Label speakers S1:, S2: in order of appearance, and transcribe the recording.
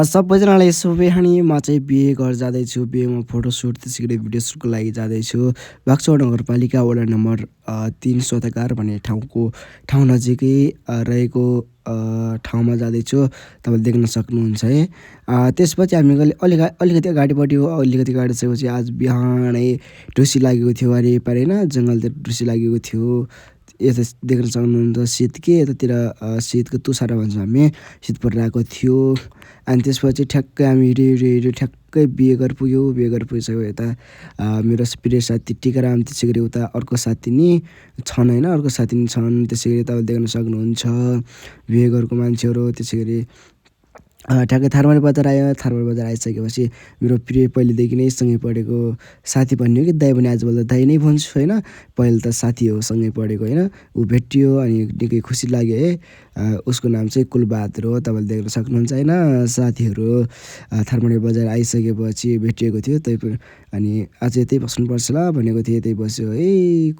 S1: सबैजनालाई शुभेहानी म चाहिँ बिहे घर जाँदैछु। बिहेमा फोटोसुट त्यसै गरी भिडियो सुटको लागि जाँदैछु। बाक्सो नगरपालिका वडा नम्बर 3 सौदागर भन्ने ठाउँ नजिकै रहेको ठाउँमा जाँदैछु। तपाईँले देख्न सक्नुहुन्छ है। त्यसपछि हामी अलिकति अगाडिपट्टि हो। अलिकति अगाडि सकेपछि आज बिहानै ढुसी लागेको थियो वारिपारि होइन, जङ्गलतिर ढुसी लागेको थियो। यता देख्न सक्नुहुन्छ शीत के यतातिर शीतको तुषार भन्छौँ हामी, शीत परिरहेको थियो। अनि त्यसपछि ठ्याक्कै हामी हिँड्यो ठ्याक्कै बिहे घर पुग्यो। बिहे घर पुगिसक्यो यता मेरो प्रिय साथी टिकाराम, त्यसै गरी उता अर्को साथी नि छन् होइन, अर्को साथी नि छन्। त्यसै गरी तपाईँले देख्न सक्नुहुन्छ बिहे घरको मान्छेहरू। त्यसै गरी ठ्याक्कै थारमारी बजार आयो। थारमारी बजार आइसकेपछि मेरो प्रिय पहिलेदेखि नै सँगै पढेको साथी भन्ने हो कि दाइ भने आजभोलि त दाइ नै भन्छु होइन। पहिला त साथी हो सँगै पढेको होइन। ऊ भेटियो अनि निकै खुसी लाग्यो है। उसको नाम चाहिँ कुलबहादुर हो। तपाईँले देख्न सक्नुहुन्छ होइन। साथीहरू थारमारी बजार आइसकेपछि भेटिएको थियो। अनि आज यतै बस्नुपर्छ ल भनेको थिएँ, यतै बस्यो है।